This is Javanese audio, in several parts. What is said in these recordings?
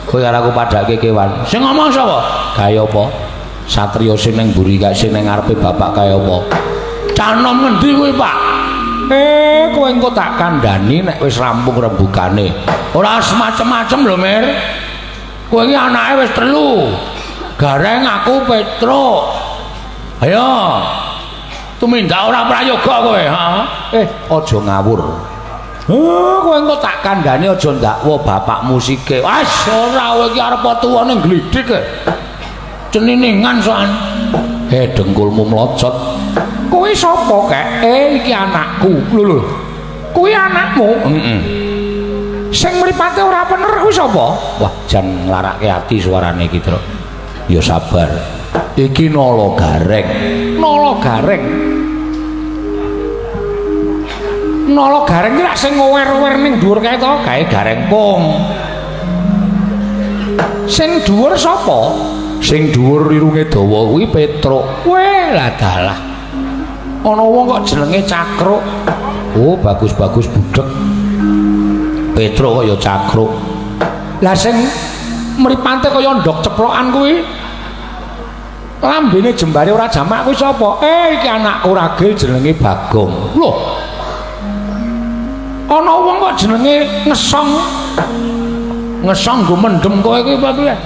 Kowe karo aku padhake kewan. Sing ngomong sapa? Kaya apa? Satriya sing ning mburi kae sing ning ngarepe bapak kaya apa? Cah nom ngendi kuwi, Pak? Kowe engko tak kandhani nek wis rampung rembugane. Ora semacem-macem lho, Mir. Kowe iki anake wis telu. Gareng aku Petruk. Ayo. Tumindak ora prayoga kowe, ha? Aja ngawur. Kowe engko tak kandhani aja ndakwa bapakmu sike. Wes ora kowe iki arep tuwa ning glidhik e. Ceniningan soan. Dengkulmu mlocot. Kowe sapa, Kek? Iki anakku. Lho lho. Kuwi anakmu? Heeh. Sing mripate ora bener kuwi sapa? Wah, jan nglarake ati suarane iki, Truk. Ya sabar. Iki Nala Gareng. Nala Gareng. Nala Gareng ki lak sing ngower-ower ning dhuwur kae to, kae Gareng Pung. Sing dhuwur sapa? Sing dhuwur irunge dawa kuwi Petruk. Weh, lah dalah. Ana wong kok jenenge Cakruk. Oh, bagus-bagus budhek. Petruk kok ya Cakruk. Lah sing mripate kaya ndok ceplokan kuwi lambene jembare ora jamak kuwi sapa? Iki anakku ragil jenenge Bagong. Loh. Ana wong kok jenenge Ngesong. Ngesong nggo mendem kowe kuwi apa piye?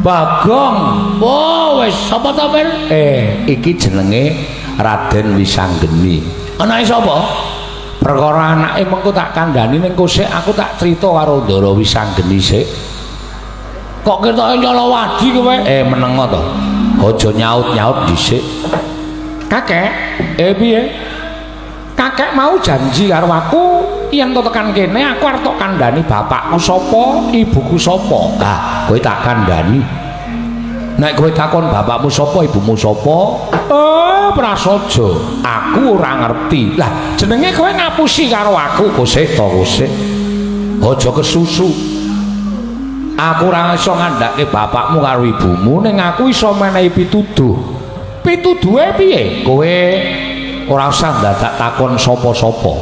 Bagong. Oh, wis sapa ta, Mir? Iki jenenge Raden Wisanggeni. Anake sapa? Perkara anake mengko tak kandhani ning kosek aku tak crita karo Ndara Wisanggeni sik. Kok ketoke nyalawadi kowe? Menengo to. Aja nyaut-nyaut dhisik. Kakek, piye? Kakek mau janji karo aku yen to tekan kene aku arep tok kandhani bapakku sapa, ibuku sapa. Ah, kowe tak kandhani. Nek kowe takon bapakmu sapa, ibumu sapa? Prasaja. Aku ora ngerti. Lah, jenenge kowe ngapusi karo aku, kosek to kosek. Aja kesusu. Aku ora iso ngandhake bapakmu karo ibumu, ning aku iso menehi pituduh. Pituduhe piye? Kowe ora usah dadak takon sapa-sapa.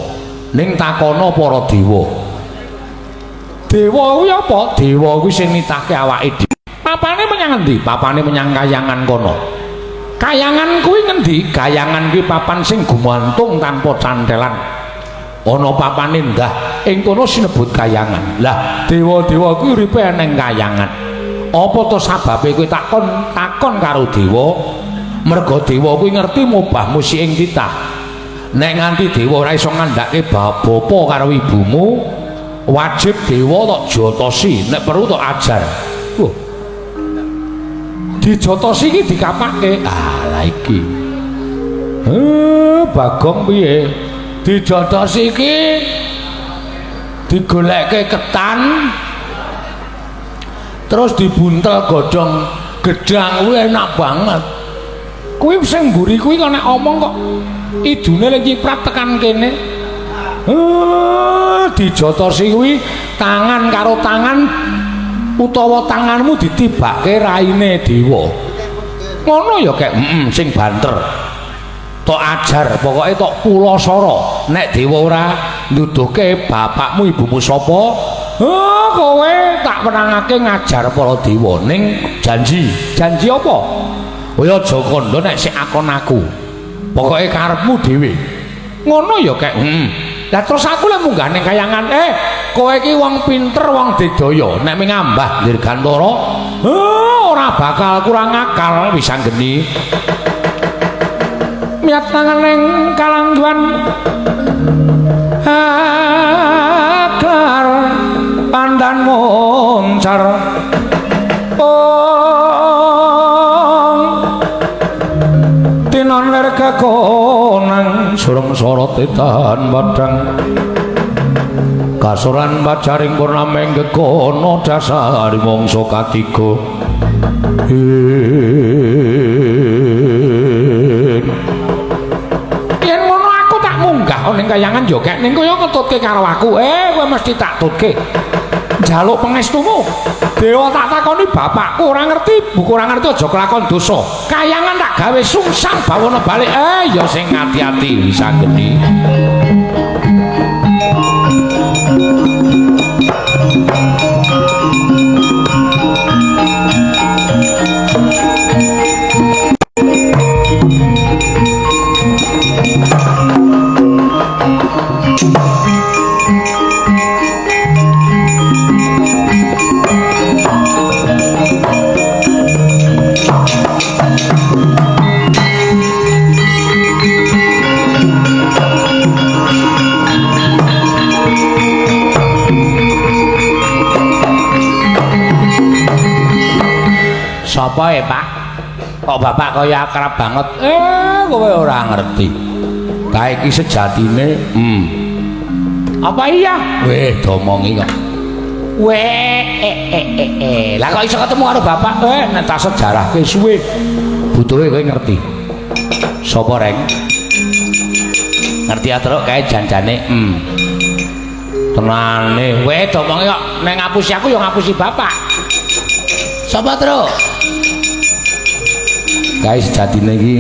Ning takono para dewa. Dewa kuwi apa? Dewa kuwi sing nitahke awake dhewe. Papane menyang endi? Papane menyang kayangan kono. Kayangan kuwi ngendi? Kayangan kuwi papan sing gumantung tanpa cantelan. Ana papane ndah ing kono sinebut kayangan. Lah, dewa-dewa kuwi uripe ning kayangan. Apa to sababe kowe takon takon karo dewa? Merga dewa kuwi ngerti mubah musik ing titah. Nek nganti dewa ora iso ngandhake bapa karo ibumu, wajib dewa tok jotosi, nek perlu tok ajar. Loh. Dijotosi iki dikapake. Ah, lah iki. Bagong piye? Dijotosi iki digolekke ketan terus dibuntel godhong gedang kuwi enak banget. Kuwi sing mburi kuwi kok nek omong kok idune lek nyiprat tekan kene. Dijotosi kuwi tangan karo tangan utawa tanganmu ditibake raine dewa. Ngono ya kek, heeh, sing banter. Tok ajar, pokoke tok pulasara. Nek dewa ora nuduhke bapakmu ibumu sapa, kowe tak wenangake ngajar para dewa ning janji. Janji apa? Kowe aja kandha nek sik akon aku. Pokoke karepmu dhewe. Ngono ya kek, heeh. Lah terus aku lek munggah ning kayangan, kowe iki wong pinter, wong digdaya, nek mingambah dirgantara, ora bakal kurang akal Wisanggeni. Miat tangan ning kalangguan akar pandan moncar. Ong tinon lir kekonang surem sorot edan padang kasuran pacaring purnameng gegono dasari mangsa katiga. Yen ngono aku tak munggah ning kayangan yo kek ning kaya ngetutke karo aku. Kowe mesti tak tutke. Njaluk pangestumu. Dewa tak takoni bapakku ora ngerti, buku ora ngerti aja kelakon dosa. Kayangan tak gawe sungsang bawana balik. Ya sing ati-ati Wisanggeni. Sapa e, Pak? Kok bapak kaya akrab banget? Kowe ora ngerti. Kae iki sejatine, Apa iya? Weh, domongi kok. Weh, Lah kok iso ketemu karo bapak? Nek tak sejarahke suwe. Butuhe kowe ngerti. Sapa, Reng? Ngerti atruk kae janjane. Tenane. Weh, domongi kok nek ngapusi aku ya ngapusi bapak. Sapa, Truk? Kae sejatine iki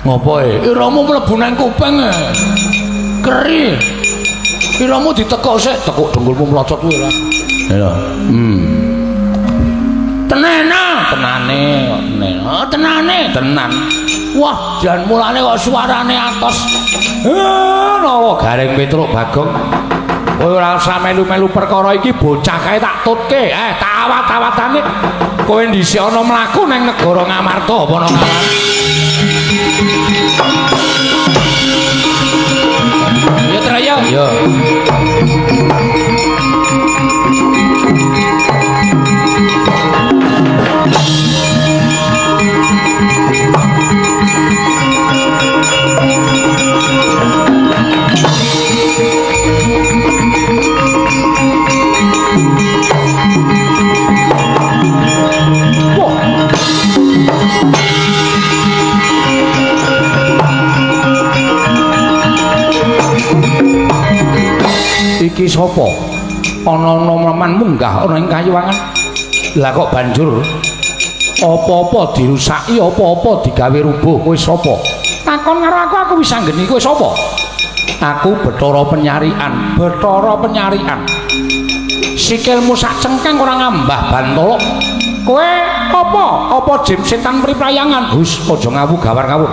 ngopo e? Iramu mlebu nang kuping e. Keri. Iramu ditekuk sik, tekuk dengkulmu mlocot kuwi ora. Ya. Tenana, tenane kok tenan. Oh, tenane, tenan. Wah, jan mulane kok suarane atos. Nawa Gareng Petruk Bagong. Kowe ora usah melu-melu perkara iki, bocah kae tak tutke. Tak awat-awatane. Kowe dhisik ana mlaku nang negara Ngamarta apa nang Ngamarta? Ya, Traya. Ya. Iki sapa? Ana noman munggah ana ing kayuwangan. Lah kok banjur apa-apa dirusaki, apa-apa digawe rubuh, kowe sapa? Takon karo aku, aku wis anggeni kowe sapa? Aku Bathara Penyarikan, Bathara Penyarikan. Sikilmu sak cengkeng ora ngambah bantala. Kowe apa? Apa jim setan priprayangan? Hus, aja ngawu gawar ngawur.